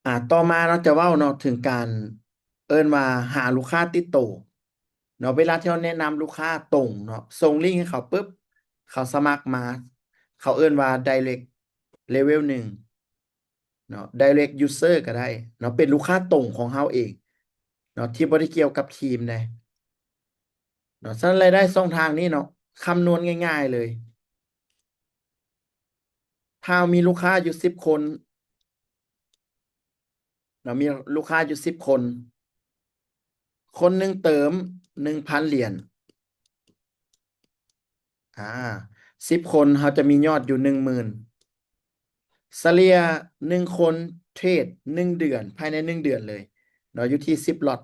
ອາ ຕໍ່ມາເນາະ ຈະເວົ້າເນາະ ເຖິງການເອີ້ນວ່າຫາລູກຄ້າຕິດໂຕເນາະ. ເວລາທີ່ເຮົາແນະນຳລູກຄ້າຕົງເນາະ ສົ່ງລິ້ງໃຫ້ເຂົາປຶບ ເຂົາສະໝັກມາ ເຂົາເອີ້ນວ່າ direct level ໜຶ່ງເນາະ direct user ກໍໄດ້ເນາະ ເປັນລູກຄ້າຕົງຂອງເຮົາເອງເນາະ ທີ່ບໍ່ໄດ້ກ່ຽວກັບທີມໃດເນາະ. ສະນັ້ນລາຍໄດ້ຊ່ອງທາງນີ້ເນາະ ຄຳນວນງ່າຍໆເລີຍ ຖ້າເຮົາມີລູກຄ້າຢູ່ສິບຄົນເນາະ ມີລູກຄ້າຢູ່ສິບຄົນ ຄົນໜຶ່ງເຕີມໜຶ່ງພັນຫຼຽນ ອາ ສິບຄົນ ເຮົາຈະມີຍອດຢູ່ໜຶ່ງໝື່ນ ສະເລ່ຍໜຶ່ງຄົນເທຣດໜຶ່ງເດືອນ ພາຍໃນໜຶ່ງເດືອນເລີຍເນາະ ຢູ່ທີ່ສິບລັອດ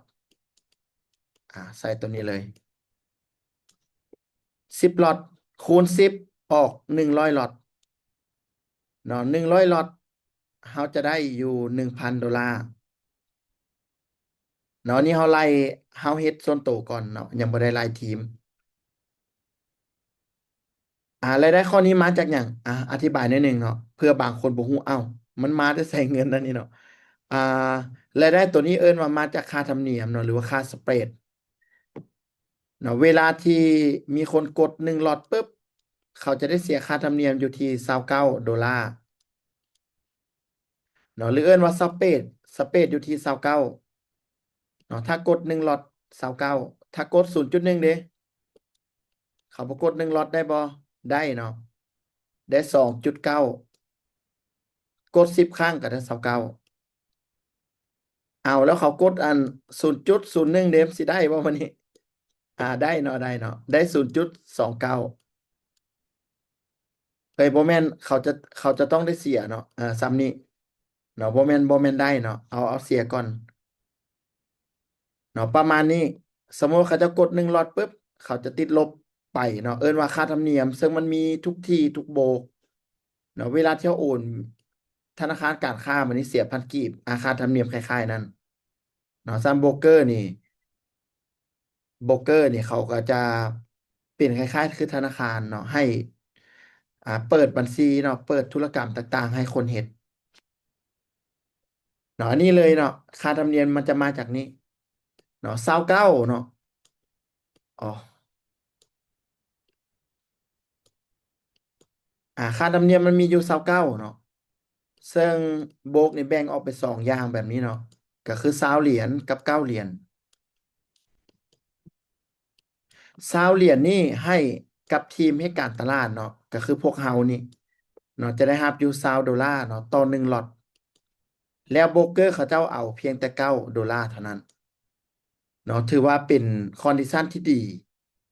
ອາ ໃສ່ຕົວນີ້ເລີຍ ສິບລັອດ ຄູນສິບ ອອກໜຶ່ງຮ້ອຍລັອດເນາະ ໜຶ່ງຮ້ອຍລັອດ ເຮົາຈະໄດ້ຢູ່ໜຶ່ງພັນໂດລາເນາະ. ນີ້ເຮົາໄລ່ ເຮົາເຮັດສ່ວນໂຕກ່ອນເນາະ ຍັງບໍ່ໄດ້ໄລ່ທີມ. ອາ ລາຍໄດ້ຂໍ້ນີ້ມາຈາກຫຍັງ? ອາ ອະທິບາຍໜ້ອຍໜຶ່ງເນາະ ເພື່ອບາງຄົນບໍ່ຮູ້ ເອົ້າ ມັນມາແຕ່ໃສເງິນອັນນີ້ເນາະ. ອາ ລາຍໄດ້ຕົວນີ້ເອີ້ນວ່າມາຈາກຄ່າທຳນຽມເນາະ ຫຼືວ່າຄ່າ spread ເນາະ ເວລາທີ່ມີຄົນກົດໜຶ່ງລັອດປຶບ ເຂົາຈະໄດ້ເສຍຄ່າທຳນຽມຢູ່ທີ່ຊາວເກົ້າໂດລາເນາະ ຫຼືເອີ້ນວ່າ spread spread ຢູ່ທີ່ຊາວເກົ້າເນາະ. ຖ້າກົດໜຶ່ງລັອດ ຊາວເກົ້າ ຖ້າກົດສູນຈຸດໜຶ່ງເດ ເຂົາບໍ່ກົດໜຶ່ງລັອດໄດ້ບໍ່? ໄດ້ເນາະ ໄດ້ສອງຈຸດເກົ້າ ກົດສິບຄັ້ງກໍໄດ້ຊາວເກົ້າ. ເອົາ ແລ້ວເຂົາກົດອັນສູນຈຸດສູນໜຶ່ງເດ ມັນຊິໄດ້ບໍ່ບັດນີ້? ອາ ໄດ້ເນາະ ໄດ້ເນາະ ໄດ້ສູນຈຸດສອງເກົ້າ. ເອີຍ ບໍ່ແມ່ນ ເຂົາຈະ ເຂົາຈະຕ້ອງໄດ້ເສຍເນາະ ເອີ ສ່ຳນີ້ເນາະ ບໍ່ແມ່ນ ບໍ່ແມ່ນໄດ້ເນາະ ເອົາ ເອົາເສຍກ່ອນເນາະ ປະມານນີ້. ສົມມຸດເຂົາເຈົ້າກົດໜຶ່ງລັອດປຶບ ເຂົາຈະຕິດລົບໄປເນາະ ເອີ້ນວ່າຄ່າທຳນຽມ ເຊິ່ງມັນມີທຸກທີ່ທຸກໂບກເນາະ. ເວລາທີ່ເຮົາໂອນທະນາຄານການຄ້າ ມັນນີ້ເສຍພັນກີບ ອາ ຄ່າທຳນຽມຄ້າຍໆນັ້ນເນາະ. ສ່ວນໂບຣກເກີນີ້ ໂບຣກເກີນີ້ເຂົາກໍຈະເປັນຄ້າຍໆຄືທະນາຄານເນາະ ໃຫ້ ອາ ເປີດບັນຊີເນາະ ເປີດທຸລະກຳຕ່າງໆໃຫ້ຄົນເຮັດເນາະ. ອັນນີ້ເລີຍເນາະ ຄ່າທຳນຽມມັນຈະມາຈາກນີ້ເນາະ ຊາວເກົ້າເນາະ ອໍ ອາ ຄ່າທຳນຽມມັນມີຢູ່ຊາວເກົ້າເນາະ ເຊິ່ງໂບຣກນີ້ແບ່ງອອກເປັນສອງຢ່າງແບບນີ້ເນາະ ກໍຄືຊາວຫຼຽນກັບເກົ້າຫຼຽນ. ຊາວຫຼຽນນີ້ໃຫ້ກັບທີມເຮັດການຕະຫຼາດເນາະ ກໍຄືພວກເຮົານີ້ເນາະ ຈະໄດ້ຮັບຢູ່ຊາວໂດລາເນາະ ຕໍ່ໜຶ່ງລັອດ ແລ້ວໂບຣກເກີເຂົາເຈົ້າເອົາພຽງແຕ່ເກົ້າໂດລາເທົ່ານັ້ນເນາະ. ຖືວ່າເປັນຄອນດິຊັນທີ່ດີ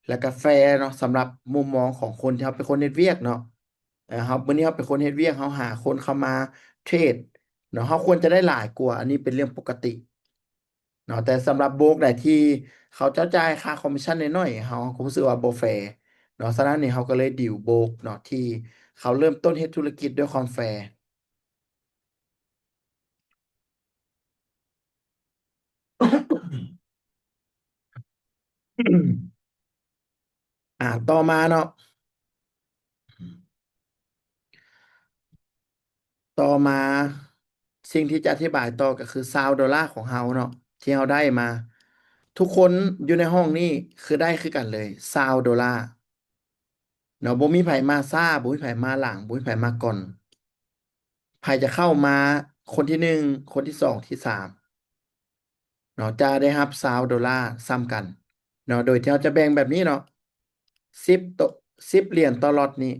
ແລ້ວກໍແຟເນາະ ສຳລັບມຸມມອງຂອງຄົນທີ່ເຮົາເປັນຄົນເຮັດວຽກເນາະ ເອີ ເຮົາ ມື້ນີ້ເຮົາເປັນຄົນເຮັດວຽກ ເຮົາຫາຄົນເຂົ້າມາເທຣດເນາະ ເຮົາຄວນຈະໄດ້ຫຼາຍກວ່າ ອັນນີ້ເປັນເລື່ອງປົກກະຕິເນາະ. ແຕ່ສຳລັບໂບຣກໃດທີ່ເຂົາເຈົ້າຈ່າຍຄ່າຄອມມິດຊັນໜ້ອຍໆ ເຮົາ ເຮົາກໍຮູ້ສຶກວ່າບໍ່ແຟເນາະ. ສະນັ້ນນີ້ເຮົາກໍເລີຍດີລໂບຣກເນາະ ທີ່ເຂົາເລີ່ມຕົ້ນເຮັດທຸລະກິດດ້ວຍຄວາມແຟ. ອາ ຕໍ່ມາເນາະ ຕໍ່ມາ ສິ່ງທີ່ຈະອະທິບາຍຕໍ່ກໍຄືຊາວໂດລາຂອງເຮົາເນາະ ທີ່ເຮົາໄດ້ມາ ທຸກຄົນຢູ່ໃນຫ້ອງນີ້ຄືໄດ້ຄືກັນເລີຍ ຊາວໂດລາເນາະ. ບໍ່ມີໃຜມາຊ້າ ບໍ່ມີໃຜມາຫຼັງ ບໍ່ມີໃຜມາກ່ອນ ໃຜຈະເຂົ້າມາຄົນທີໜຶ່ງ ຄົນທີສອງ ທີສາມ ເນາະ ຈະໄດ້ຮັບຊາວໂດລາສ່ຳກັນເນາະ. ໂດຍທີ່ເຮົາຈະແບ່ງແບບນີ້ເນາະ ສິບໂຕ ສິບຫຼຽນຕໍ່ລັອດນີ້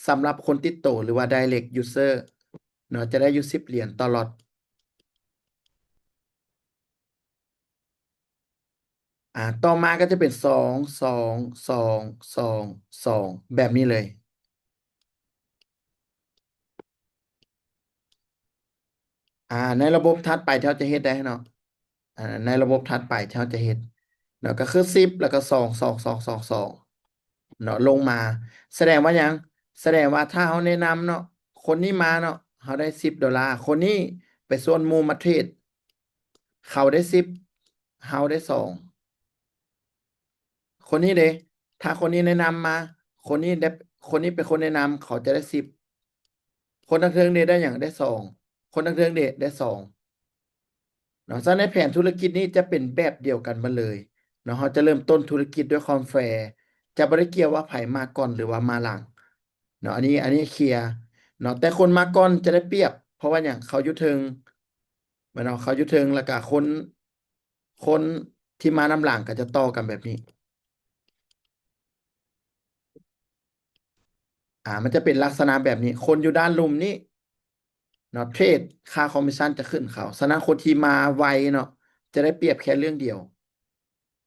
ສຳລັບຄົນຕິດໂຕ ຫຼືວ່າ direct user ເນາະ ຈະໄດ້ຢູ່ສິບຫຼຽນຕໍ່ລັອດ. ອາ ຕໍ່ມາກໍຈະເປັນສອງ ສອງ ສອງ ສອງ ສອງ ແບບນີ້ເລີຍ. ອາ ໃນລະບົບຖັດໄປທີ່ເຮົາຈະເຮັດໄດ້ເນາະ ອາ ໃນລະບົບຖັດໄປທີ່ເຮົາຈະເຮັດເນາະ ກໍຄືສິບ ແລ້ວກໍສອງ ສອງ ສອງ ສອງ ສອງ ເນາະ ລົງມາ ສະແດງວ່າຫຍັງ? ສະແດງວ່າຖ້າເຮົາແນະນຳເນາະ ຄົນນີ້ມາເນາະ ເຮົາໄດ້ສິບໂດລາ ຄົນນີ້ໄປຊວນໝູ່ມາເທຣດ ເຂົາໄດ້ສິບ ເຮົາໄດ້ສອງ ຄົນນີ້ເດ ຖ້າຄົນນີ້ແນະນຳມາ ຄົນນີ້ໄດ້ ຄົນນີ້ເປັນຄົນແນະນຳ ເຂົາຈະໄດ້ສິບ ຄົນທາງເທິງເດ ໄດ້ຫຍັງ? ໄດ້ສອງ ຄົນທາງເທິງເດ ໄດ້ສອງ ເນາະ. ສະນັ້ນໃນແຜນທຸລະກິດນີ້ຈະເປັນແບບດຽວກັນໝົດເລີຍເນາະ. ເຮົາຈະເລີ່ມຕົ້ນທຸລະກິດດ້ວຍຄວາມແຟ ຈະບໍ່ໄດ້ກ່ຽວວ່າໃຜມາກ່ອນ ຫຼືວ່າມາຫຼັງເນາະ. ອັນນີ້ ອັນນີ້ເຄລຍເນາະ. ແຕ່ຄົນມາກ່ອນຈະໄດ້ປຽບ ເພາະວ່າຫຍັງ? ເຂົາຢູ່ເທິງ ແມ່ນເນາະ ເຂົາຢູ່ເທິງ ແລ້ວກະຄົນ ຄົນທີ່ມານຳຫຼັງກໍຈະຕໍ່ກັນແບບນີ້. ອາ ມັນຈະເປັນລັກສະນະແບບນີ້ ຄົນຢູ່ດ້ານລຸ່ມນີ້ເນາະ ເທຣດ ຄ່າຄອມມິດຊັນຈະຂຶ້ນເຂົາ. ສະນັ້ນຄົນທີ່ມາໄວເນາະ ຈະໄດ້ປຽບແຄ່ເລື່ອງດຽວ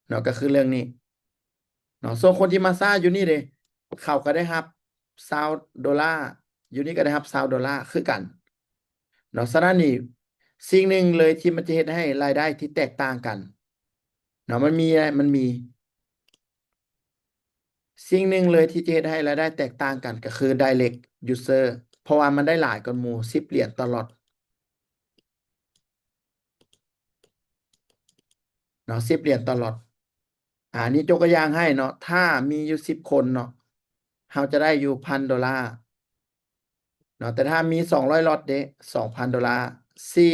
ເນາະ ກໍຄືເລື່ອງນີ້ເນາະ. ສ່ວນຄົນທີ່ມາຊ້າຢູ່ນີ້ເດ ເຂົາກໍໄດ້ຮັບຊາວໂດລາ ຢູ່ນີ້ກໍໄດ້ຮັບຊາວໂດລາຄືກັນເນາະ. ສະນັ້ນນີ້ ສິ່ງໜຶ່ງເລີຍທີ່ມັນຈະເຮັດໃຫ້ລາຍໄດ້ທີ່ແຕກຕ່າງກັນເນາະ ມັນມີ ມັນມີ ສິ່ງໜຶ່ງເລີຍທີ່ຈະເຮັດໃຫ້ລາຍໄດ້ແຕກຕ່າງກັນ ກໍຄື direct user ເພາະວ່າມັນໄດ້ຫຼາຍກວ່າໝູ່ ສິບຫຼຽນຕໍ່ລັອດເນາະ ສິບຫຼຽນຕໍ່ລັອດ. ອາ ນີ້ຍົກຕົວຢ່າງໃຫ້ເນາະ ຖ້າມີຢູ່ສິບຄົນເນາະ ເຮົາຈະໄດ້ຢູ່ພັນໂດລາ ເນາະ. ແຕ່ຖ້າມີສອງຮ້ອຍລັອດເດ ສອງພັນໂດລາ ສີ່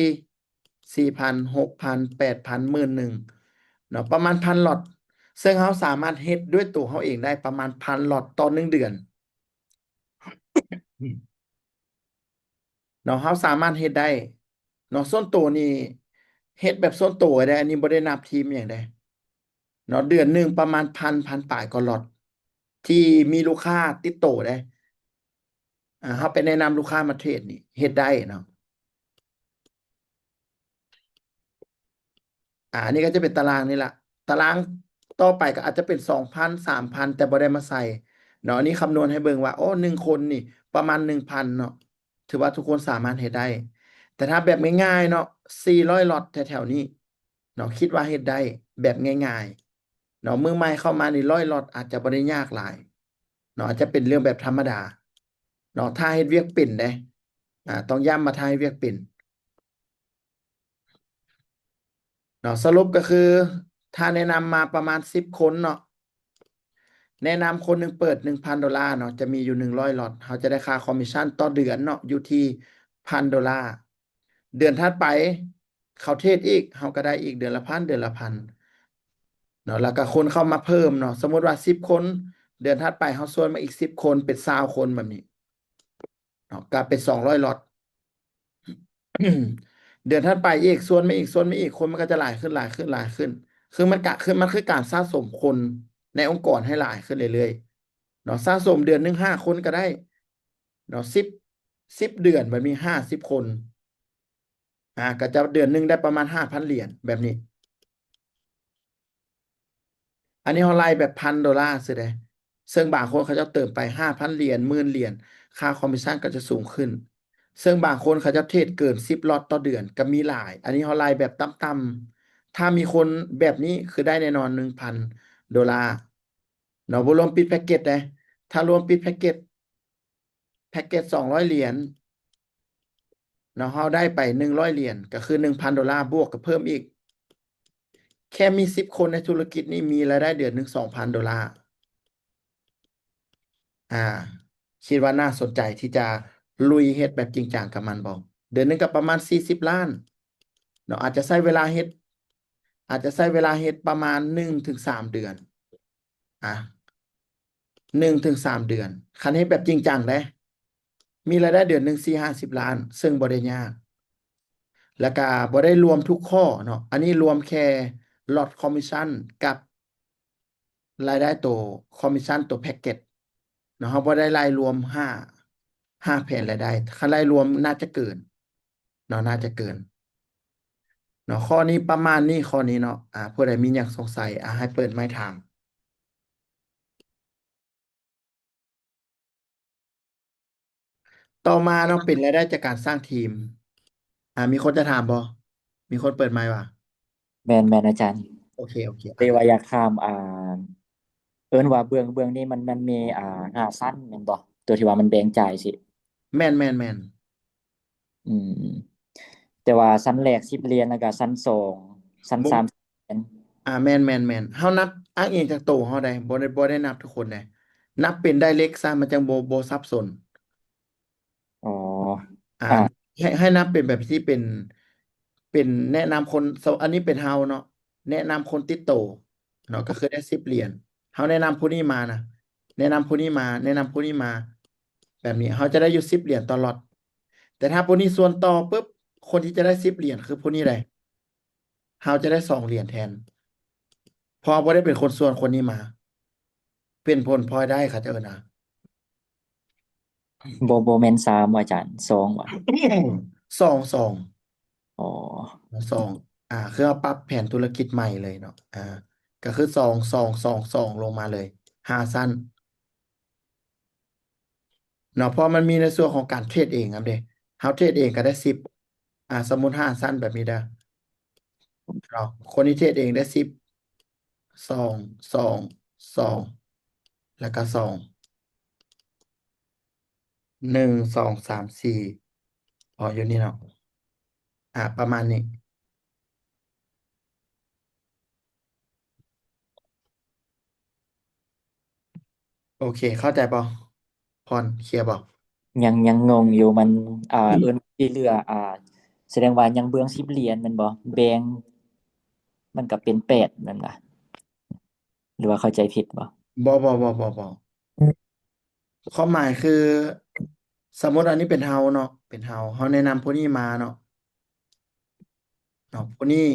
ສີ່ພັນ ຫົກພັນ ແປດພັນ ໝື່ນໜຶ່ງເນາະ ປະມານພັນລັອດ ເຊິ່ງເຮົາສາມາດເຮັດດ້ວຍຕົວເຮົາເອງໄດ້ປະມານພັນລັອດຕໍ່ໜຶ່ງເດືອນເນາະ. ເຮົາສາມາດເຮັດໄດ້ເນາະ. ສ່ວນໂຕນີ້ເຮັດແບບສ່ວນໂຕໄດ້ ອັນນີ້ບໍ່ໄດ້ນັບທີມຫຍັງເດ້ ເນາະ ເດືອນໜຶ່ງປະມານພັນ ພັນປາຍກວ່າລັອດ ທີ່ມີລູກຄ້າຕິດໂຕເດ້. ອາ ເຮົາໄປແນະນຳລູກຄ້າມາເທຣດນີ້ ເຮັດໄດ້ເນາະ. ອາ ອັນນີ້ກໍຈະເປັນຕາລາງນີ້ລະ ຕາລາງຕໍ່ໄປກໍອາດຈະເປັນສອງພັນ ສາມພັນ ແຕ່ບໍ່ໄດ້ມາໃສ່ເນາະ. ອັນນີ້ຄຳນວນໃຫ້ເບິ່ງວ່າ ໂອ້ ໜຶ່ງຄົນນີ້ປະມານໜຶ່ງພັນເນາະ ຖືວ່າທຸກຄົນສາມາດເຮັດໄດ້. ແຕ່ຖ້າແບບງ່າຍໆເນາະ ສີ່ຮ້ອຍລັອດແຖວໆນີ້ເນາະ ຄິດວ່າເຮັດໄດ້ແບບງ່າຍໆເນາະ. ມືໃໝ່ເຂົ້າມານີ້ ຮ້ອຍລັອດອາດຈະບໍ່ໄດ້ຍາກຫຼາຍເນາະ ອາດຈະເປັນເລື່ອງແບບທຳມະດາເນາະ ຖ້າເຮັດວຽກເປັນເດ້. ອາ ຕ້ອງຢ້ຳວ່າຖ້າເຮັດວຽກເປັນ ເນາະ. ສະຫຼຸບກໍຄື ຖ້າແນະນຳມາປະມານສິບຄົນເນາະ ແນະນຳຄົນໜຶ່ງເປີດໜຶ່ງພັນໂດລາເນາະ ຈະມີຢູ່ໜຶ່ງຮ້ອຍລັອດ ເຮົາຈະໄດ້ຄ່າຄອມມິດຊັນຕໍ່ເດືອນເນາະ ຢູ່ທີ່ພັນໂດລາ. ເດືອນຖັດໄປເຂົາເທຣດອີກ ເຮົາກໍໄດ້ອີກເດືອນລະພັນ ເດືອນລະພັນເນາະ. ແລ້ວກໍຄົນເຂົ້າມາເພີ່ມເນາະ ສົມມຸດວ່າສິບຄົນ ເດືອນຖັດໄປເຮົາຊວນມາອີກສິບຄົນ ເປັນຊາວຄົນແບບນີ້ ເນາະ ກະເປັນສອງຮ້ອຍລັອດ. ເດືອນຖັດໄປອີກ ຊວນມາອີກ ຊວນມາອີກ ຄົນມັນກໍຈະຫຼາຍຂຶ້ນ ຫຼາຍຂຶ້ນ ຫຼາຍຂຶ້ນ ຄືມັນກະ ຄືມັນຄືການສະສົມຄົນໃນອົງກອນໃຫ້ຫຼາຍຂຶ້ນເລື້ອຍໆເນາະ. ສະສົມເດືອນໜຶ່ງຫ້າຄົນກໍໄດ້ເນາະ ສິບ ສິບເດືອນ ແບບນີ້ຫ້າສິບຄົນ ອາ ກໍຈະເດືອນໜຶ່ງໄດ້ປະມານຫ້າພັນຫຼຽນແບບນີ້. ອັນນີ້ເຮົາໄລ່ແບບພັນໂດລາຊື່ເດ້ ເຊິ່ງບາງຄົນເຂົາເຈົ້າເຕີມໄປຫ້າພັນຫຼຽນ ໝື່ນຫຼຽນ ຄ່າຄອມມິດຊັນກໍຈະສູງຂຶ້ນ ເຊິ່ງບາງຄົນເຂົາເຈົ້າເທຣດເກີນສິບລັອດຕໍ່ເດືອນກໍມີຫຼາຍ. ອັນນີ້ເຮົາໄລ່ແບບຕ່ຳໆ ຖ້າມີຄົນແບບນີ້ຄືໄດ້ແນ່ນອນໜຶ່ງພັນໂດລາເນາະ ບໍ່ລວມປິດແພັກເກັດເດ້. ຖ້າລວມປິດແພັກເກັດ ແພັກເກັດສອງຮ້ອຍຫຼຽນເນາະ ເຮົາໄດ້ໄປໜຶ່ງຮ້ອຍຫຼຽນ ກໍຄືໜຶ່ງພັນໂດລາ ບວກກັບເພີ່ມອີກ. ແຄ່ມີສິບຄົນໃນທຸລະກິດນີ້ ມີລາຍໄດ້ເດືອນໜຶ່ງສອງພັນໂດລາ. ອາ ຄິດວ່າໜ້າສົນໃຈທີ່ຈະລຸຍເຮັດແບບຈິງຈັງກັບມັນບໍ່? ເດືອນໜຶ່ງກໍປະມານສີ່ສິບລ້ານເນາະ ອາດຈະໃຊ້ເວລາເຮັດ ອາດຈະໃຊ້ເວລາເຮັດປະມານໜຶ່ງເຖິງສາມເດືອນ. ອາ ໜຶ່ງເຖິງສາມເດືອນ ຄັນເຮັດແບບຈິງຈັງເດ້ ມີລາຍໄດ້ເດືອນໜຶ່ງສີ່ຫ້າສິບລ້ານ ເຊິ່ງບໍ່ໄດ້ຍາກ ແລ້ວກະບໍ່ໄດ້ລວມທຸກຂໍ້ເນາະ. ອັນນີ້ລວມແຄ່ລັອດຄອມມິດຊັນກັບລາຍໄດ້ໂຕຄອມມິດຊັນ ໂຕແພັກເກັດເນາະ. ເຮົາບໍ່ໄດ້ໄລ່ລວມຫ້າ ຫ້າແຜນລາຍໄດ້ ຄັນໄລ່ລວມໜ້າຈະເກີນເນາະ ໜ້າຈະເກີນເນາະ. ຂໍ້ນີ້ປະມານນີ້ ຂໍ້ນີ້ເນາະ. ອາ ຜູ້ໃດມີຫຍັງສົງໄສ ອາ ໃຫ້ເປີດໄມຖາມ. ຕໍ່ມາເນາະ ເປັນລາຍໄດ້ຈາກການສ້າງທີມ. ອາ ມີຄົນຈະຖາມບໍ່? ມີຄົນເປີດໄມວ່າ? ແມ່ນໆ ອາຈານ. ໂອເຄ ໂອເຄ ແຕ່ວ່າຢາກຖາມ ອ່າ ເອີ້ນວ່າເບື້ອງ ເບື້ອງນີ້ມັນ ມັນມີ ອ່າ ຫ້າຊັ້ນແມ່ນບໍ່? ຕົວທີ່ວ່າມັນແບ່ງຈ່າຍຊີ້. ແມ່ນໆໆ. ອືມ ແຕ່ວ່າຊັ້ນແລກສິບຫຼຽນ ແລ້ວກະຊັ້ນສອງ ຊັ້ນ ບໍ່ ສາມສິບຫຼຽນ. ອາ ແມ່ນໆໆ. ເຮົານັບອ້າງອີງຈາກໂຕເຮົາໄດ້ ບໍ່ໄດ້ ບໍ່ໄດ້ນັບທຸກຄົນເດ້. ນັບເປັນໄດເລັກຊະ ມັນຈັ່ງບໍ່ ບໍ່ສັບສົນ. ອໍ ອາ ອາ ໃຫ້ ໃຫ້ນັບເປັນແບບທີ່ເປັນ ເປັນແນະນຳຄົນ ສະ ອັນນີ້ເປັນເຮົາເນາະ ແນະນຳຄົນຕິດໂຕເນາະ ກໍຄືໄດ້ສິບຫຼຽນ. ເຮົາແນະນຳຜູ້ນີ້ມານະ ແນະນຳຜູ້ນີ້ມາ ແນະນຳຜູ້ນີ້ມາ ແບບນີ້ ເຮົາຈະໄດ້ຢູ່ສິບຫຼຽນຕໍ່ລັອດ. ແຕ່ຖ້າຜູ້ນີ້ຊວນຕໍ່ປຶບ ຄົນທີ່ຈະໄດ້ສິບຫຼຽນຄືຜູ້ນີ້ໃດ ເຮົາຈະໄດ້ສອງຫຼຽນແທນ ເພາະເຮົາບໍ່ໄດ້ເປັນຄົນຊວນຄົນນີ້ມາ ເປັນຜົນພລອຍໄດ້ ເຂົາເຈົ້າເອີ້ນນະ. ບໍ່ ບໍ່ແມ່ນສາມ ອາຈານ ສອງຫວາ? ສອງ ສອງ ອໍ ສອງ ອ່າ ຄືເຮົາປັບແຜນທຸລະກິດໃໝ່ເລີຍເນາະ ອ່າ ກໍຄືສອງ ສອງ ສອງ ສອງ ລົງມາເລີຍ ຫ້າຊັ້ນເນາະ ເພາະມັນມີໃນສ່ວນຂອງການເທຣດເອງນຳເດ້. ເຮົາເທຣດເອງກໍໄດ້ສິບ ອ່າ ສົມມຸດຫ້າຊັ້ນແບບນີ້ເດີເນາະ ຄົນທີ່ເທຣດເອງໄດ້ສິບ ສອງ ສອງ ສອງ ແລ້ວກໍສອງ ໜຶ່ງ ສອງ ສາມ ສີ່ ອໍ ຢູ່ນີ້ເນາະ ອ່າ ປະມານນີ້. ໂອເຄ ເຂົ້າໃຈບໍ່? ພອນ ເຄຍບໍ່? ຍັງ ຍັງງົງຢູ່ ມັນ ອ່າ ເອີ້ນທີ່ເຫຼືອ ອ່າ ສະແດງວ່າຍັງເບື້ອງສິບຫຼຽນແມ່ນບໍ່? ແບ່ງ ມັນກໍເປັນແປດແມ່ນບໍ່? ຫຼືວ່າເຂົ້າໃຈຜິດບໍ່? ບໍ່ ບໍ່ ບໍ່ ບໍ່ ບໍ່ ຄວາມໝາຍຄື ສົມມຸດອັນນີ້ເປັນເຮົາເນາະ ເປັນເຮົາ ເຮົາແນະນຳຜູ້ນີ້ມາເນາະ ເນາະ ຜູ້ນີ້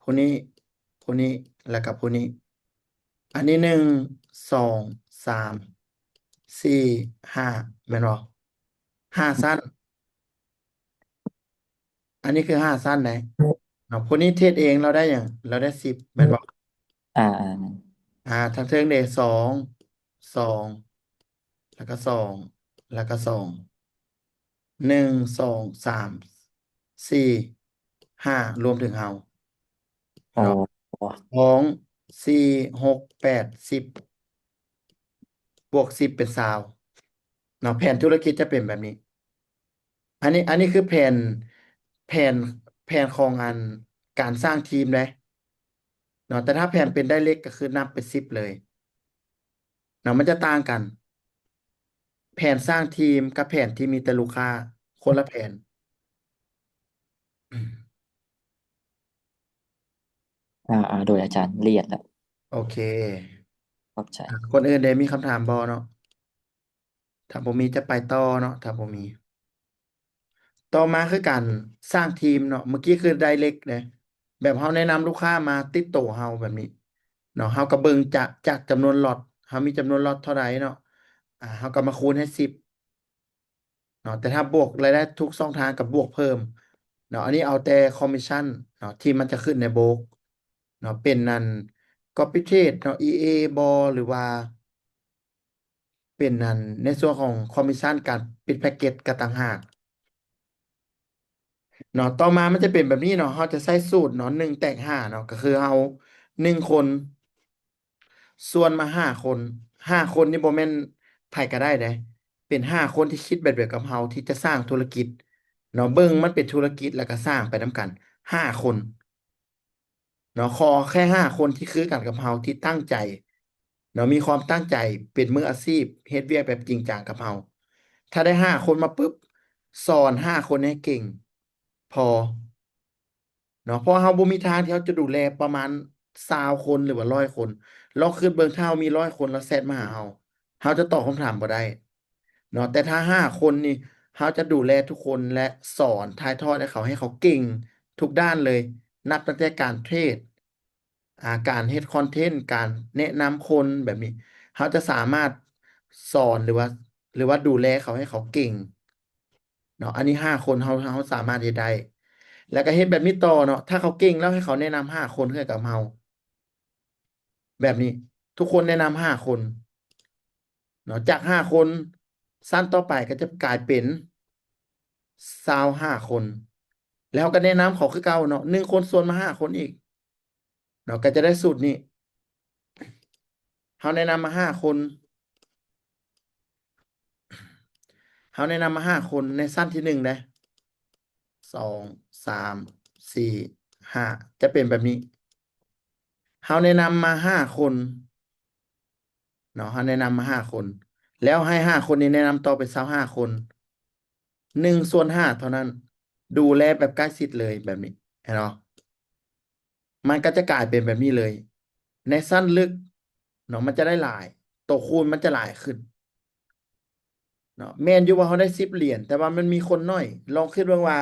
ຜູ້ນີ້ ຜູ້ນີ້ ແລ້ວກໍຜູ້ນີ້ ອັນນີ້ ໜຶ່ງ ສອງ ສາມ ສີ່ ຫ້າ ແມ່ນບໍ່? ຫ້າຊັ້ນ ອັນນີ້ຄືຫ້າຊັ້ນໃດເນາະ ຜູ້ນີ້ເທຣດເອງ ລາວໄດ້ຫຍັງ? ລາວໄດ້ສິບ ແມ່ນບໍ່? ອ່າ ອ່າ ແມ່ນ ອ່າ ທາງເທິງເດ ສອງ ສອງ ແລ້ວກໍສອງ ແລ້ວກໍສອງ ໜຶ່ງ ສອງ ສາມ ສີ່ ຫ້າ ລວມເຖິງເຮົາ ອໍ ເນາະ ສອງ ສີ່ ຫົກ ແປດ ສິບ ບວກສິບເປັນຊາວເນາະ ແຜນທຸລະກິດຈະເປັນແບບນີ້. ອັນນີ້ ອັນນີ້ຄືແຜນ ແຜນ ແຜນຂອງອັນການສ້າງທີມເດ້ເນາະ ແຕ່ຖ້າແຜນເປັນໄດເລັກກໍຄືນັບເປັນສິບເລີຍເນາະ ມັນຈະຕ່າງກັນ ແຜນສ້າງທີມກັບແຜນທີ່ມີແຕ່ລູກຄ້າ ຄົນລະແຜນ. ອ່າ ອ່າ ໂດຍອາຈານ ລະອຽດແລ້ວ ໂອເຄ ຂອບໃຈ. ອ່າ ຄົນອື່ນເດ ມີຄຳຖາມບໍ່ເນາະ? ຖ້າບໍ່ມີຈະໄປຕໍ່ເນາະ ຖ້າບໍ່ມີ. ຕໍ່ມາຄືການສ້າງທີມເນາະ ເມື່ອກີ້ຄືໄດເລັກເດ້ ແບບເຮົາແນະນຳລູກຄ້າມາຕິດໂຕເຮົາແບບນີ້ເນາະ ເຮົາກໍເບິ່ງຈາກ ຈາກຈຳນວນລັອດ ເຮົາມີຈຳນວນລັອດເທົ່າໃດເນາະ ອ່າ ເຮົາກໍມາຄູນໃຫ້ສິບເນາະ ແຕ່ຖ້າບວກລາຍໄດ້ທຸກຊ່ອງທາງກໍບວກເພີ່ມເນາະ ອັນນີ້ເອົາແຕ່ຄອມມິດຊັນເນາະ ທີ່ມັນຈະຂຶ້ນໃນໂບກເນາະ ເປັນອັນ copy trade ເນາະ ອີ ເອ ບໍ່ ຫຼືວ່າ ເປັນອັນໃນສ່ວນຂອງຄອມມິດຊັນການປິດແພັກເກັດກໍຕ່າງຫາກເນາະ. ຕໍ່ມາມັນຈະເປັນແບບນີ້ເນາະ ເຮົາຈະໃຊ້ສູດເນາະ ໜຶ່ງແຕກຫ້າເນາະ ກໍຄືເຮົາ ໜຶ່ງຄົນສ່ວນມາຫ້າຄົນ ຫ້າຄົນນີ້ບໍ່ແມ່ນໃຜກໍໄດ້ເດ້ ເປັນຫ້າຄົນທີ່ຄິດແບບດຽວກັບເຮົາ ທີ່ຈະສ້າງທຸລະກິດເນາະ ເບິ່ງມັນເປັນທຸລະກິດ ແລ້ວກໍສ້າງໄປນຳກັນຫ້າຄົນ ເນາະ ຂໍແຄ່ຫ້າຄົນທີ່ຄືກັນກັບເຮົາ ທີ່ຕັ້ງໃຈເນາະ ມີຄວາມຕັ້ງໃຈ ເປັນມືອາຊີບ ເຮັດວຽກແບບຈິງຈັງກັບເຮົາ. ຖ້າໄດ້ຫ້າຄົນມາປຶບ ສອນຫ້າຄົນໃຫ້ເກັ່ງພໍເນາະ ເພາະເຮົາບໍ່ມີທາງທີ່ເຮົາຈະດູແລປະມານຊາວຄົນ ຫຼືວ່າຮ້ອຍຄົນ. ລອງຄິດເບິ່ງ ຖ້າເຮົາມີຮ້ອຍຄົນ ແລ້ວແຊັດມາຫາເຮົາ ເຮົາຈະຕອບຄຳຖາມບໍ່ໄດ້ເນາະ ແຕ່ຖ້າຫ້າຄົນນີ້ ເຮົາຈະດູແລທຸກຄົນ ແລະ ສອນຖ່າຍທອດໃຫ້ເຂົາ ໃຫ້ເຂົາເກັ່ງທຸກດ້ານເລີຍ ນັບຕັ້ງແຕ່ການເທຣດ ອ່າ ການເຮັດຄອນເທັນ ການແນະນຳຄົນແບບນີ້ ເຮົາຈະສາມາດສອນ ຫຼືວ່າ ຫຼືວ່າດູແລເຂົາໃຫ້ເຂົາເກັ່ງເນາະ. ອັນນີ້ຫ້າຄົນ ເຮົາ ເຮົາສາມາດເຮັດໄດ້ ແລ້ວກໍເຮັດແບບນີ້ຕໍ່ເນາະ. ຖ້າເຂົາເກັ່ງແລ້ວ ໃຫ້ເຂົາແນະນຳຫ້າຄົນເຂົ້າກັບເຮົາ ແບບນີ້ ທຸກຄົນແນະນຳຫ້າຄົນເນາະ. ຈາກຫ້າຄົນ ຊັ້ນຕໍ່ໄປກໍຈະກາຍເປັນຊາວຫ້າຄົນ ແລ້ວເຮົາກໍແນະນຳເຂົາຄືເກົ່າເນາະ ໜຶ່ງຄົນສ່ວນມາຫ້າຄົນອີກເນາະ ກໍຈະໄດ້ສູດນີ້. ເຮົາແນະນຳມາຫ້າຄົນ ເຮົາແນະນຳມາຫ້າຄົນໃນຊັ້ນທີໜຶ່ງເດ້ ສອງ ສາມ ສີ່ ຫ້າ ຈະເປັນແບບນີ້. ເຮົາແນະນຳມາຫ້າຄົນເນາະ ເຮົາແນະນຳມາຫ້າຄົນ ແລ້ວໃຫ້ຫ້າຄົນນີ້ແນະນຳຕໍ່ເປັນຊາວຫ້າຄົນ ໜຶ່ງສ່ວນຫ້າເທົ່ານັ້ນ ດູແລແບບໃກ້ຊິດເລີຍແບບນີ້ ເຫັນບໍ່? ມັນກໍຈະກາຍເປັນແບບນີ້ເລີຍ. ໃນຊັ້ນເລິກເນາະ ມັນຈະໄດ້ຫຼາຍ ໂຕຄູນມັນຈະຫຼາຍຂຶ້ນເນາະ. ແມ່ນຢູ່ວ່າເຮົາໄດ້ສິບຫຼຽນ ແຕ່ວ່າມັນມີຄົນໜ້ອຍ. ລອງຄິດເບິ່ງວ່າ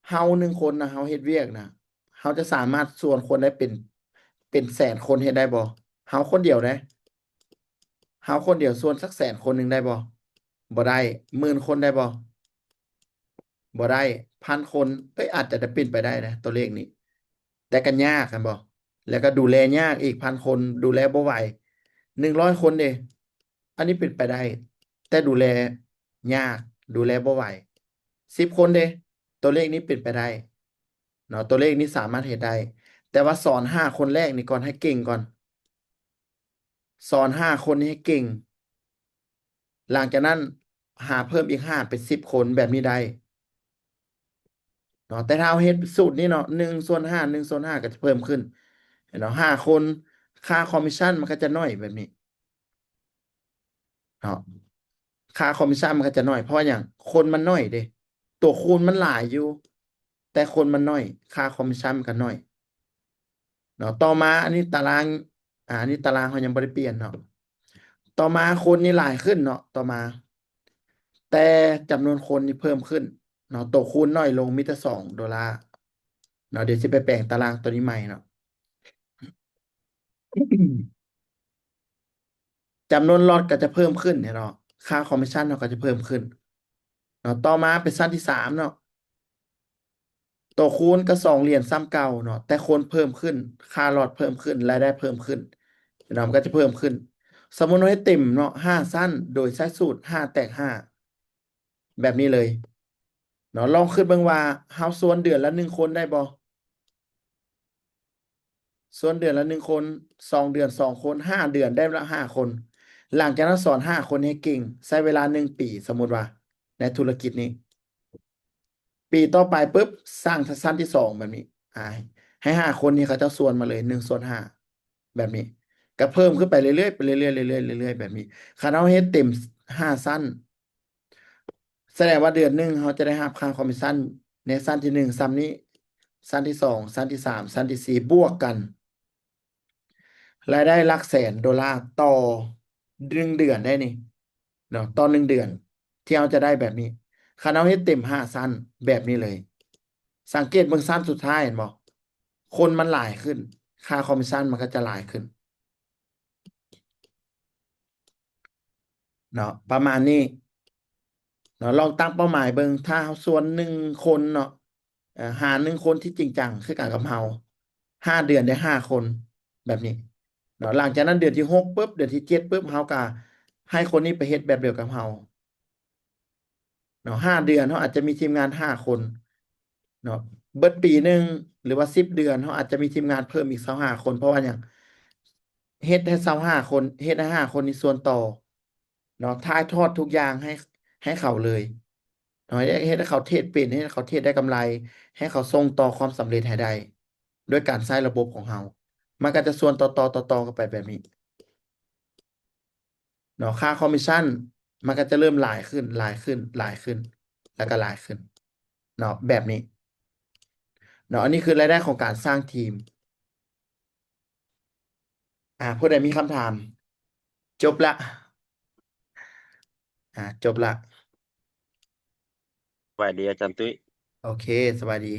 ເຮົາໜຶ່ງຄົນນະ ເຮົາເຮັດວຽກນະ ເຮົາຈະສາມາດຊວນຄົນໄດ້ເປັນ ເປັນແສນຄົນເຮັດໄດ້ບໍ່? ເຮົາຄົນດຽວເດ້ ເຮົາຄົນດຽວຊວນສັກແສນຄົນໜຶ່ງໄດ້ບໍ່? ບໍ່ໄດ້. ໝື່ນຄົນໄດ້ບໍ່? ບໍ່ໄດ້. ພັນຄົນ ເອີຍ ອາດຈະເປັນໄປໄດ້ນະ ຕົວເລກນີ້ ແຕ່ກໍຍາກ ແມ່ນບໍ່? ແລ້ວກໍດູແລຍາກອີກ ພັນຄົນດູແລບໍ່ໄຫວ. ໜຶ່ງຮ້ອຍຄົນເດ ອັນນີ້ເປັນໄປໄດ້ ແຕ່ດູແລຍາກ ດູແລບໍ່ໄຫວ. ສິບຄົນເດ ຕົວເລກນີ້ເປັນໄປໄດ້ເນາະ ຕົວເລກນີ້ສາມາດເຮັດໄດ້. ແຕ່ວ່າສອນຫ້າຄົນແລກນີ້ກ່ອນ ໃຫ້ເກັ່ງກ່ອນ ສອນຫ້າຄົນນີ້ໃຫ້ເກັ່ງ. ຫຼັງຈາກນັ້ນຫາເພີ່ມອີກຫ້າເປັນສິບຄົນ ແບບນີ້ໄດ້ເນາະ. ແຕ່ຖ້າເຮົາເຮັດສູດນີ້ເນາະ ໜຶ່ງສ່ວນຫ້າ ໜຶ່ງສ່ວນຫ້າ ກໍຈະເພີ່ມຂຶ້ນ ເຫັນເນາະ ຫ້າຄົນ ຄ່າຄອມມິດຊັນມັນກໍຈະໜ້ອຍແບບນີ້ເນາະ. ຄ່າຄອມມິດຊັນມັນກໍຈະໜ້ອຍ ເພາະວ່າຫຍັງ? ຄົນມັນໜ້ອຍເດ້ ຕົວຄູນມັນຫຼາຍຢູ່ ແຕ່ຄົນມັນໜ້ອຍ ຄ່າຄອມມິດຊັນມັນກໍໜ້ອຍເນາະ. ຕໍ່ມາ ອັນນີ້ຕາລາງ ອາ ອັນນີ້ຕາລາງເຮົາຍັງບໍ່ໄດ້ປ່ຽນເນາະ. ຕໍ່ມາຄົນນີ້ຫຼາຍຂຶ້ນເນາະ ຕໍ່ມາ ແຕ່ຈຳນວນຄົນນີ້ເພີ່ມຂຶ້ນເນາະ ໂຕຄູນໜ້ອຍລົງ ມີແຕ່ສອງໂດລາເນາະ. ດຽວຊິໄປແປງຕາລາງຕົວນີ້ໃໝ່ເນາະ. ຈຳນວນລັອດກໍຈະເພີ່ມຂຶ້ນເນາະ ຄ່າຄອມມິດຊັນເຮົາກໍຈະເພີ່ມຂຶ້ນເນາະ. ຕໍ່ມາເປັນຊັ້ນທີສາມເນາະ ໂຕຄູນກໍສອງຫຼຽນສ່ຳເກົ່າເນາະ ແຕ່ຄົນເພີ່ມຂຶ້ນ ຄ່າລັອດເພີ່ມຂຶ້ນ ລາຍໄດ້ເພີ່ມຂຶ້ນເນາະ ມັນກໍຈະເພີ່ມຂຶ້ນ. ສົມມຸດເຮົາເຮັດເຕັມເນາະ ຫ້າຊັ້ນ ໂດຍໃຊ້ສູດຫ້າແຕກຫ້າ ແບບນີ້ເລີຍເນາະ. ລອງຄິດເບິ່ງວ່າເຮົາຊວນເດືອນລະໜຶ່ງຄົນໄດ້ບໍ່? ຊວນເດືອນລະໜຶ່ງຄົນ ສອງເດືອນສອງຄົນ ຫ້າເດືອນໄດ້ລະຫ້າຄົນ. ຫຼັງຈາກນັ້ນສອນຫ້າຄົນໃຫ້ເກັ່ງ ໃຊ້ເວລາໜຶ່ງປີ ສົມມຸດວ່າໃນທຸລະກິດນີ້ ປີຕໍ່ໄປປຶບ ສ້າງທັດຊັ້ນທີສອງແບບນີ້ ອາ ໃຫ້ຫ້າຄົນນີ້ເຂົາເຈົ້າຊວນມາເລີຍ ໜຶ່ງສ່ວນຫ້າ ແບບນີ້ ກໍເພີ່ມຂຶ້ນໄປເລື້ອຍໆ ໄປເລື້ອຍໆ ເລື້ອຍໆ ເລື້ອຍໆ ແບບນີ້. ຄັນເຮົາເຮັດເຕັມຫ້າຊັ້ນ ສະແດງວ່າເດືອນໜຶ່ງເຮົາຈະໄດ້ຮັບຄ່າຄອມມິດຊັນໃນຊັ້ນທີໜຶ່ງສ່ຳນີ້ ຊັ້ນທີສອງ ຊັ້ນທີສາມ ຊັ້ນທີສີ່ ບວກກັນ ລາຍໄດ້ຫຼັກແສນໂດລາຕໍ່ໜຶ່ງເດືອນໄດ້ນີ້ເນາະ ຕໍ່ໜຶ່ງເດືອນທີ່ເຮົາຈະໄດ້ແບບນີ້. ຄັນເຮົາເຮັດເຕັມຫ້າຊັ້ນແບບນີ້ເລີຍ ສັງເກດເບິ່ງຊັ້ນສຸດທ້າຍ ເຫັນບໍ່? ຄົນມັນຫຼາຍຂຶ້ນ ຄ່າຄອມມິດຊັນມັນກໍຈະຫຼາຍຂຶ້ນເນາະ ປະມານນີ້ເນາະ. ລອງຕັ້ງເປົ້າໝາຍເບິ່ງ ຖ້າເຮົາຊວນໜຶ່ງຄົນເນາະ ເອີ ຫາໜຶ່ງຄົນທີ່ຈິງຈັງຄືກັນກັບເຮົາ ຫ້າເດືອນໄດ້ຫ້າຄົນ ແບບນີ້ເນາະ. ຫຼັງຈາກນັ້ນເດືອນທີຫົກປຶບ ເດືອນທີເຈັດປຶບ ເຮົາກໍໃຫ້ຄົນນີ້ໄປເຮັດແບບດຽວກັບເຮົາເນາະ. ຫ້າເດືອນເຮົາອາດຈະມີທີມງານຫ້າຄົນເນາະ ເບິດປີໜຶ່ງ ຫຼືວ່າສິບເດືອນ ເຮົາອາດຈະມີທີມງານເພີ່ມອີກຊາວຫ້າຄົນ. ເພາະວ່າຫຍັງ? ເຮັດໃຫ້ຊາວຫ້າຄົນ ເຮັດໃຫ້ຫ້າຄົນນີ້ຊວນຕໍ່ ເນາະ ຖ່າຍທອດທຸກຢ່າງໃຫ້ ໃຫ້ເຂົາເລີຍເນາະ ເຮັດໃຫ້ເຂົາເທຣດເປັນ ເຮັດໃຫ້ເຂົາເທຣດໄດ້ກຳໄລ ໃຫ້ເຂົາສົ່ງຕໍ່ຄວາມສຳເລັດໃຫ້ໄດ້ ດ້ວຍການໃຊ້ລະບົບຂອງເຮົາ ມັນກໍຈະຊວນຕໍ່ໆ ຕໍ່ໆກັນໄປແບບນີ້ເນາະ. ຄ່າຄອມມິດຊັນມັນກໍຈະເລີ່ມຫຼາຍຂຶ້ນ ຫຼາຍຂຶ້ນ ຫຼາຍຂຶ້ນ ແລ້ວກໍຫຼາຍຂຶ້ນເນາະ ແບບນີ້ເນາະ. ອັນນີ້ຄືລາຍໄດ້ຂອງການສ້າງທີມ. ອາ ຜູ້ໃດມີຄຳຖາມ? ຈົບລະ ອາ ຈົບລະ. ສະບາຍດີອາຈານຕຸ້ຍ. ໂອເຄ ສະບາຍດີ.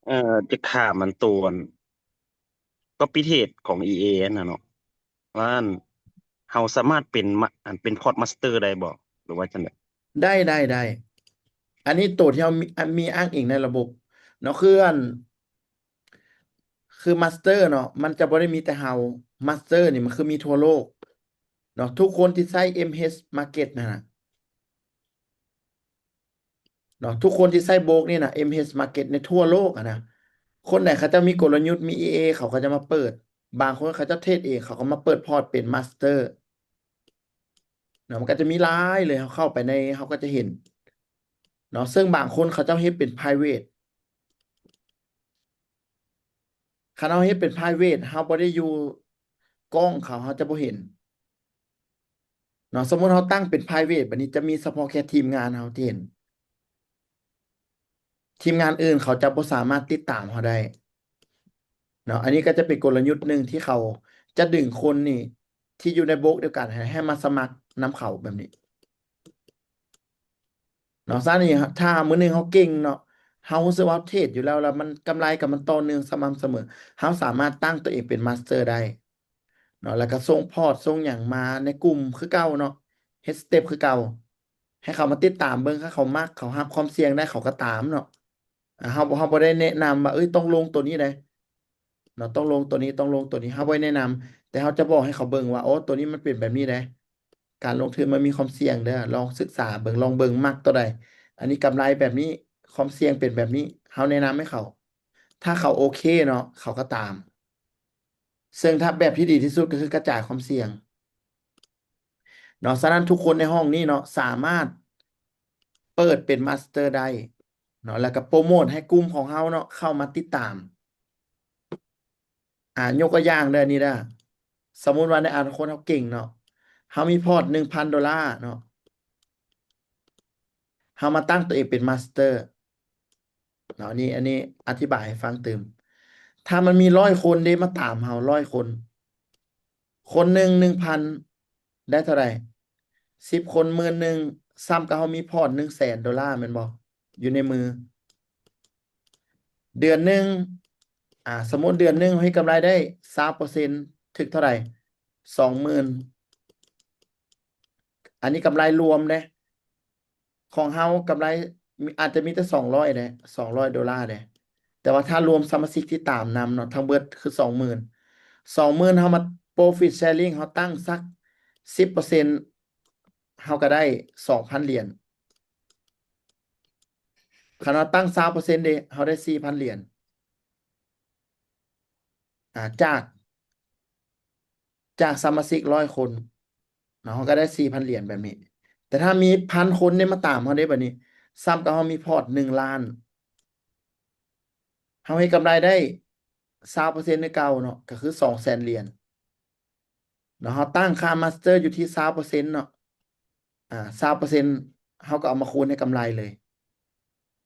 ເອີ ຈະຖາມອັນໂຕອັນ copy trade ຂອງ ອີ ເອ ຫັ້ນນະເນາະ ວ່າອັນ ເຮົາສາມາດເປັນມະ ອັນ ເປັນ pod master ໄດ້ບໍ່ ຫຼືວ່າຈັ່ງໃດ? ໄດ້ ໄດ້ ໄດ້. ອັນນີ້ໂຕທີ່ເຮົາມີ ອັນ ມີອ້າງອີງໃນລະບົບເນາະ ຄືອັນ ຄື master ເນາະ ມັນຈະບໍ່ໄດ້ມີແຕ່ເຮົາ master ນີ້ມັນຄືມີທົ່ວໂລກເນາະ. ທຸກຄົນທີ່ໃຊ້ MH Market ນັ້ນນະ ເນາະ ທຸກຄົນທີ່ໃຊ້ໂບຣກນີ້ນະ MH Market ໃນທົ່ວໂລກຫັ້ນນະ ຄົນໃດເຂົາເຈົ້າມີກົນລະຍຸດ ມີ EA ເຂົາກໍຈະມາເປີດ ບາງຄົນເຂົາເຈົ້າເທຣດເອງ ເຂົາກໍມາເປີດ pod ເປັນ master ເນາະ. ມັນກໍຈະມີຫຼາຍເລີຍ ເຮົາເຂົ້າໄປໃນ ເຮົາກໍຈະເຫັນເນາະ ເຊິ່ງບາງຄົນເຂົາເຈົ້າເຮັດເປັນ private ຄັນເຮົາເຮັດເປັນ private ເຮົາບໍ່ໄດ້ຢູ່ກ້ອງເຂົາ ເຮົາຈະບໍ່ເຫັນເນາະ. ສົມມຸດເຮົາຕັ້ງເປັນ private ບາດນີ້ຈະມີສະເພາະແຄ່ທີມງານເຮົາທີ່ເຫັນ ທີມງານອື່ນເຂົາຈະບໍ່ສາມາດຕິດຕາມເຮົາໄດ້ເນາະ. ອັນນີ້ກໍຈະເປັນກົນລະຍຸດໜຶ່ງທີ່ເຂົາຈະດຶງຄົນນີ້ ທີ່ຢູ່ໃນໂບຣກດຽວກັນໃຫ້ ໃຫ້ມາສະໝັກນຳເຂົາແບບນີ້ເນາະ. ຊັ້ນນີ້ ຖ້າມື້ໜຶ່ງເຮົາເກັ່ງເນາະ ເຮົາຮູ້ສຶກວ່າເຮົາເທຣດຢູ່ແລ້ວ ແລ້ວມັນ ກຳໄລກໍມັນຕໍ່ເນື່ອງສະໝ່ຳສະເໝີ ເຮົາສາມາດຕັ້ງຕົວເອງເປັນມາສເຕີໄດ້ເນາະ ແລ້ວກໍສົ່ງພອດ ສົ່ງຫຍັງມາໃນກຸ່ມຄືເກົ່າເນາະ ເຮັດສະເຕັບຄືເກົ່າ ໃຫ້ເຂົາມາຕິດຕາມເບິ່ງ ຖ້າເຂົາມັກ ເຂົາຮັບຄວາມສ່ຽງໄດ້ ເຂົາກໍຕາມເນາະ. ອ່າ ເຮົາ ເຮົາບໍ່ໄດ້ແນະນຳວ່າ ເອີຍ ຕ້ອງລົງໂຕນີ້ເດ້ເນາະ ຕ້ອງລົງໂຕນີ້ ຕ້ອງລົງໂຕນີ້ ເຮົາບໍ່ໄດ້ແນະນຳ ແຕ່ເຮົາຈະບອກໃຫ້ເຂົາເບິ່ງວ່າ ໂອ້ ໂຕນີ້ມັນເປັນແບບນີ້ເດ້ ການລົງທຶນມັນມີຄວາມສ່ຽງເດີ ລອງສຶກສາເບິ່ງ ລອງເບິ່ງ ມັກໂຕໃດ ອັນນີ້ກຳໄລແບບນີ້ ຄວາມສ່ຽງເປັນແບບນີ້ ເຮົາແນະນຳໃຫ້ເຂົາ ຖ້າເຂົາໂອເຄເນາະ ເຂົາກໍຕາມ ເຊິ່ງຖ້າແບບທີ່ດີທີ່ສຸດກໍຄືກະຈາຍຄວາມສ່ຽງເນາະ. ສະນັ້ນທຸກຄົນໃນຫ້ອງນີ້ເນາະ ສາມາດເປີດເປັນມາສເຕີໄດ້ເນາະ ແລ້ວກໍໂປຣໂມດໃຫ້ກຸ່ມຂອງເຮົາເນາະ ເຂົ້າມາຕິດຕາມ. ອ່າ ຍົກຕົວຢ່າງເດີ ນີ້ເດີ ສົມມຸດວ່າໃນອະນາຄົດເຮົາເກັ່ງເນາະ ເຮົາມີພອດໜຶ່ງພັນໂດລາເນາະ ເຮົາມາຕັ້ງຕົວເອງເປັນມາສເຕີເນາະ ນີ້ ອັນນີ້ອະທິບາຍໃຫ້ຟັງຕື່ມ ຖ້າມັນມີຮ້ອຍຄົນເດ້ມາຕາມເຮົາຮ້ອຍຄົນ ຄົນໜຶ່ງໜຶ່ງພັນ ໄດ້ເທົ່າໃດ? ສິບຄົນໝື່ນໜຶ່ງ ສ່ຳກັບເຮົາມີພອດໜຶ່ງແສນໂດລາແມ່ນບໍ່? ຢູ່ໃນມື ເດືອນໜຶ່ງ ອ່າ ສົມມຸດເດືອນໜຶ່ງເຮົາເຮັດກຳໄລໄດ້ຊາວເປີເຊັນ ຖືກເທົ່າໃດ? ສອງໝື່ນ ອັນນີ້ກຳໄລລວມເດ້ ຂອງເຮົາກຳໄລ ອາດຈະມີແຕ່ສອງຮ້ອຍເດ້ ສອງຮ້ອຍໂດລາເດ້ ແຕ່ວ່າຖ້າລວມສະມາຊິກທີ່ຕາມນຳເນາະ ທັງເບິດຄືສອງໝື່ນ ສອງໝື່ນ ເຮົາມາ profit sharing ເຮົາຕັ້ງສັກສິບເປີເຊັນ ເຮົາກໍໄດ້ສອງພັນຫຼຽນ ຄັນວ່າຕັ້ງຊາວເປີເຊັນເດ້ ເຮົາໄດ້ສີ່ພັນຫຼຽນ ອ່າ ຈາກ ຈາກສະມາຊິກຮ້ອຍຄົນເນາະ ເຮົາກໍໄດ້ສີ່ພັນຫຼຽນແບບນີ້ ແຕ່ຖ້າມີພັນຄົນເດ້ມາຕາມເຮົາເດ້ ບັດນີ້ສ່ຳກັບເຮົາມີພອດໜຶ່ງລ້ານ ເຮົາເຮັດກຳໄລໄດ້ຊາວເປີເຊັນຄືເກົ່າເນາະ ກໍຄືສອງແສນຫຼຽນເນາະ ເຮົາຕັ້ງຄ່າມາສເຕີຢູ່ທີ່ຊາວເປີເຊັນເນາະ ອ່າ ຊາວເປີເຊັນ ເຮົາກໍເອົາມາຄູນໃຫ້ກຳໄລເລີຍ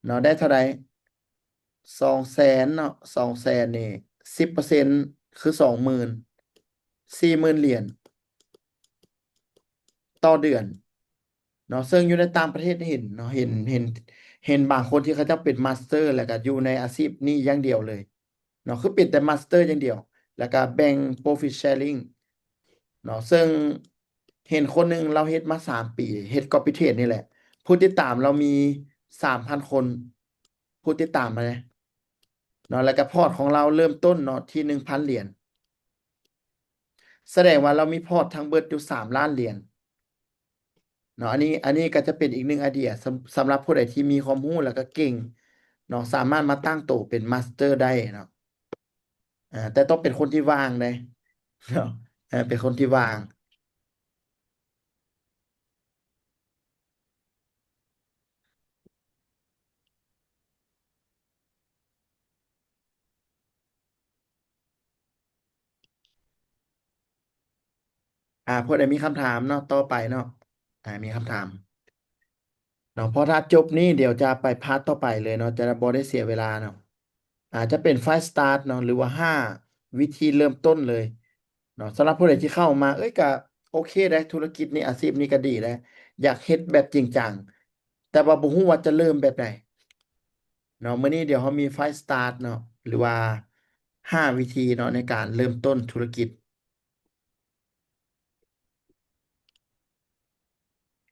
ເນາະ ໄດ້ເທົ່າໃດ? ສອງແສນເນາະ ສອງແສນນີ້ ສິບເປີເຊັນ ຄືສອງໝື່ນ ສີ່ໝື່ນຫຼຽນຕໍ່ເດືອນເນາະ ເຊິ່ງຢູ່ໃນຕ່າງປະເທດເຫັນເນາະ ເຫັນ ເຫັນ ເຫັນບາງຄົນທີ່ເຂົາເຈົ້າເປັນມາສເຕີ ແລ້ວກໍຢູ່ໃນອາຊີບນີ້ຢ່າງດຽວເລີຍ ເນາະ ຄືເປັນແຕ່ມາສເຕີຢ່າງດຽວ ແລ້ວກະແບ່ງ profit sharing ເນາະ ເຊິ່ງເຫັນຄົນໜຶ່ງລາວເຮັດມາສາມປີ ເຮັດ copy trade ນີ້ແຫຼະ ຜູ້ຕິດຕາມລາວມີສາມພັນຄົນ ຜູ້ຕິດຕາມມາເດ້ເນາະ ແລ້ວກະພອດຂອງລາວເລີ່ມຕົ້ນເນາະ ທີ່ໜຶ່ງພັນຫຼຽນ ສະແດງວ່າລາວມີພອດທັງເບິດຢູ່ສາມລ້ານຫຼຽນ ເນາະ ອັນນີ້ ອັນນີ້ກໍຈະເປັນອີກໜຶ່ງໄອເດຍ ສຳ ສຳລັບຜູ້ໃດທີ່ມີຄວາມຮູ້ ແລ້ວກໍເກັ່ງເນາະ ສາມາດມາຕັ້ງໂຕເປັນມາສເຕີໄດ້ເນາະ ເອີ ແຕ່ຕ້ອງເປັນຄົນທີ່ວ່າງເດ້ເນາະ ເອີ ເປັນຄົນທີ່ວ່າງ. ອ່າ ຜູ້ໃດມີຄຳຖາມເນາະ ຕໍ່ໄປເນາະ ອ່າ ມີຄຳຖາມເນາະ ເພາະຖ້າຈົບນີ້ ດຽວຈະໄປພາດຕໍ່ໄປເລີຍເນາະ ຈະບໍ່ໄດ້ເສຍເວລາເນາະ ອາດຈະເປັນ five start ເນາະ ຫຼືວ່າຫ້າວິທີເລີ່ມຕົ້ນເລີຍເນາະ ສຳລັບຜູ້ໃດທີ່ເຂົ້າມາ ເອີຍ ກະໂອເຄໄດ໋ ທຸລະກິດນີ້ ອາຊີບນີ້ກະດີໄດ໋ ຢາກເຮັດແບບຈິງຈັງ ແຕ່ວ່າບໍ່ຮູ້ວ່າຈະເລີ່ມແບບໃດເນາະ ມື້ນີ້ດຽວເຮົາມີ five start ເນາະ ຫຼືວ່າຫ້າວິທີເນາະ ໃນການເລີ່ມຕົ້ນທຸລະກິດ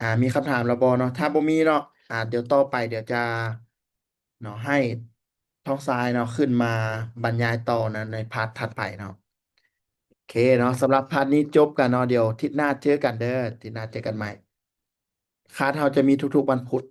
ອ່າ ມີຄຳຖາມແລ້ວບໍ່ເນາະ? ຖ້າບໍ່ມີເນາະ ອ່າ ດຽວຕໍ່ໄປ ດຽວຈະ ເນາະ ໃຫ້ທອງຊາຍເນາະ ຂຶ້ນມາບັນຍາຍຕໍ່ໃນ ໃນພາດຖັດໄປເນາະ ໂອເຄເນາະ ສຳລັບພາດນີ້ຈົບກັນເນາະ ດຽວທິດໜ້າເຈີກັນເດີ ທິດໜ້າເຈີກັນໃໝ່ ຄາສເຮົາຈະມີທຸກໆວັນພຸດ